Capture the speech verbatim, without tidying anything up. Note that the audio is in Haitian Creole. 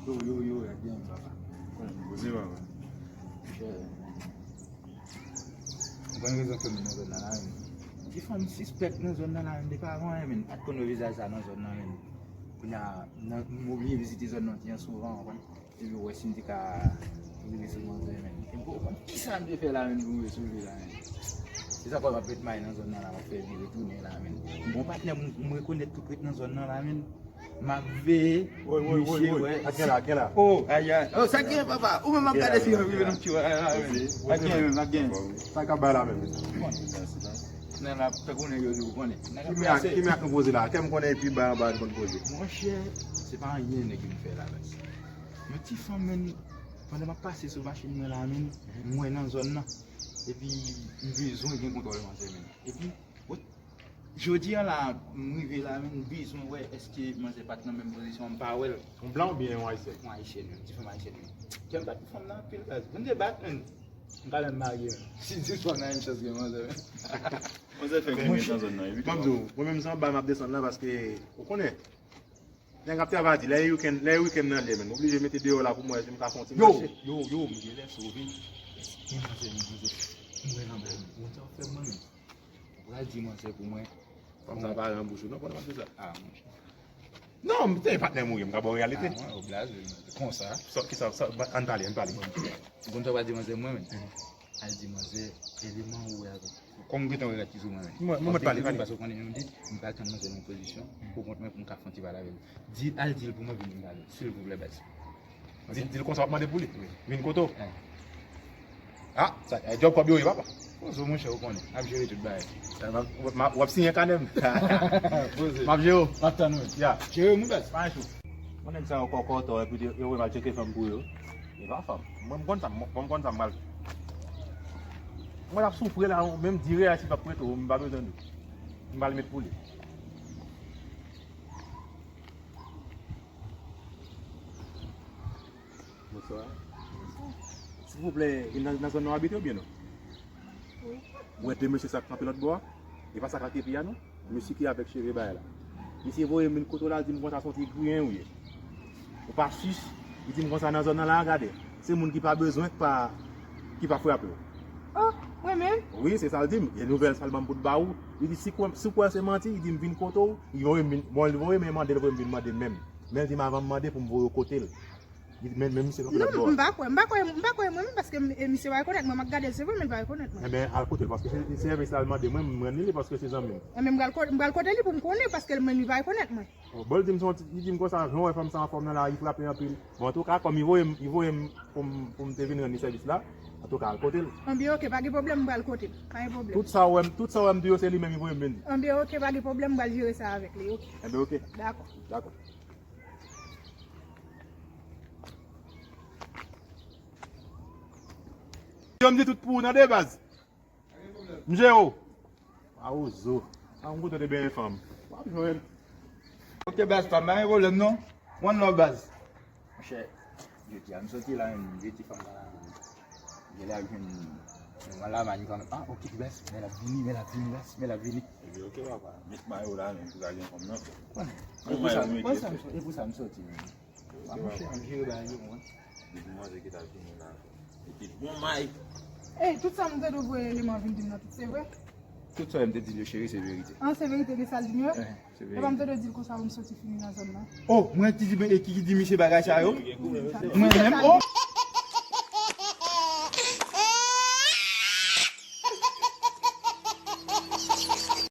Yo, yo, yo, rèd byen, papa. Konnen m poze, papa. Monchè, ou konn rezon ke m nan zòn nan la menm. Ti fanm sispèk nan zòn nan la menm, depi avan, menm. Pa t konn wè vizaj sa nan zòn nan menm. Kounye a, nan, m oblije vizite zòn nan byen souvan, ou konprann? Epi wè si m te ka rive sou manzè, menm. E m poko konn kisa m te fè la menm pou m rive sou li la menm. Se sa k fè m ap ret may nan zòn nan la, m ap fè vire tounen la menm. M gon patnè m, m rekonèt tou k ret nan zòn nan la menm. M ap veye. Woy, woy, woy, misye, woy. Wè. Ak gen la, ak gen la. Oh, ayayay. Oh, sa gen, papa. Ou menm ap gade si yon rive nan ti wè. Ak gen menm, ak gen. Sa k ap bay la menm? Bon. Nan la, tankou nèg yo di ou konnen. Nèg ap pase. Ki men ak nou poze la? Kè m konnen epi bay anba n konn poze. Monchè, se pa anyen nèg yo fè la, baz. Yon ti fanm, menm, pandan m ap pase sou machin mwen la, menm, m wè nan zòn nan. Epi, m bezwen gen kontwòl manzè, menm. Epi, wè, jodi a la, m rive la, menm, m bezwen wè èske manzè pa t nan menm pozisyon an, m pa wè l. Yon blan oubyen yon ayisyèn? Yon ayisyèn, menm, ti fanm ayisyèn, menm. Kè m bat pou fanm nan anpil, baz. Vin debat, menm. M pa menm marye, menm. Si Dye vle, n a yon chans gen manzè, menm. Manzè fè grenn nan zòn nan, wi. Ban m di w, mwen menm se anba m ap desann la paske, ou konnen, nèg ap travay di, lè e wikenn, lè e wikenn nan lè, menm, m oblije mete deyò la pou m wè si m ka fè yon ti mache. Yo, yo, yo, m gen lè sove. Gen manzè, gen manzè. M wè nan bèl, bon, sa w fè mwen menm. Ou pral di manzè pou mwen. Fanm sa pa ran bouch ou non, pandan w ap di sa. Ah, monchè. Non, m te patnè m ou ye, m ka ba w reyalite. Ah, mwen, o blaze, konsa. Sa, kisa, sa, ann pale, ann pale. Bon, sa w pral di manzè mwen menm. Al di manzè, eleman ou wè avè m. Kòm m gentan wè rad ki sou mwen menm. Mwen, mwen, mwen pale, pale. Paske w konnen nou di, m pral tann manzè nan pozisyon, pou kont mwen pou m ka fè yon ti pale avè l. Di, al di l pou mwen vin vin pale, silvouplè, baz. Di, di l konsa w ap mande pou li. Wi. Vin kote w. Eh. Ah, sa, eh, djòb kòb yo ye, papa. Poze w, monchè, ou konnen. M ap jere tout bagay. Sa, m ap, m ap, w ap siyen kanè m. Poze. M ap jere w. M ap tann ou. Ya. Jere m, wi, baz. Pa enchou. Mwen nèg sa yo kòkòtò, epi yo, yo voye m al tcheke fanm pou yo. E pa fanm. Mwen, m konn sa, mwen, m konn sa m pral fè. Mwen ap soufri la, menm di reyèl si p ap prete w, m pa bezwen di w. M pral met pou li. Bonswa. Silvouplè, e nan, nan zòn nan w abite oubyen non? Wi. Ou wè de mesye sa k kanpe lòt bò a? E pa sa k ak epi a non? Mesye ki avèk cheve bagay la. Misye voye m vin kote w la, di m konsa se yon ti griyen ou ye. Ou pa sis, li di m konsa nan zòn nan la, gade. Se moun ki pa bezwen, ki pa, ki pa frape w. Oh, mwen menm? Wi, se sa l di m. Gen nouvèl sa l ban m pou l ba ou. Li di si kwè, si w kwè se manti, li di m vin kote w, li voye m vin, bon, li voye m mande l, voye m vin mande l menm. Men l di m avan m mande pou m voye w kote l. Li di, men, men misye kanpe lòt bò a. Non, m pa kwè, m pa kwè, m pa kwè mwen menm, paske m, e, misye pa rekonèt mwen, m ap gade l, se vre, men l pa rekonèt mwen. Enben, al kote l, paske se, se sèvis la l mande mwen, m rann li li paske se zanmi m. Enben, m pral ko-, m pral kote li pou m konnen, paske l menm li pa rekonèt mwen. Oh, bon, li di m se yon ti, li di m konsa, jan w wè fanm sa anfòm nan la, li frape anpil. Bon, antouka, kòm li voye m, li voye m pou m, pou m te vin rann li sèvis la, antouka, al kote l. Enben, oke, pa gen pwoblèm, m pral kote l. Pa gen pwoblèm. Tout sa w wè m, tout sa w wè m di yo, se li menm li voye m vin di. Enben, oke, pa gen pwoblèm, m pral jere sa avèk li, oke. Enben, oke. Dakò. Dakò. Yo, m di tout pou ou nan de baz. M jere w. A ou zo. A m kontan te benyen fanm. W ap jwenn. Oke, baz, pa m pa gen pwoblèm non. One love, baz. Monchè, jodi a m soti la, m jete fanm nan la. Gen lè ap jwenn yon lamann kanmenm. Ah, oke, baz, men l ap vini, men l ap vini, baz, men l ap vini. Epi, oke, papa. Met mayo la, men pou sa gen fanm nan. Bon, e pou sa, bon, sa m soti, e pou sa m soti, men. Monchè, m jere bagay yo, mwen. Depi manzè ki t ap vini la. Epi bon may. Ey, tout sa m tande w voye eleman vin di m nan, tout se vre? Tout sa m te di l yo, cheri, se verite. An, se verite de sa l di m yo? Eh, se verite. Epa m tande w di l konsa pou m soti fini nan zòn nan. Oh, mwen ki di, e ki, ki di misye bagay sa yo? Mwen menm, oh!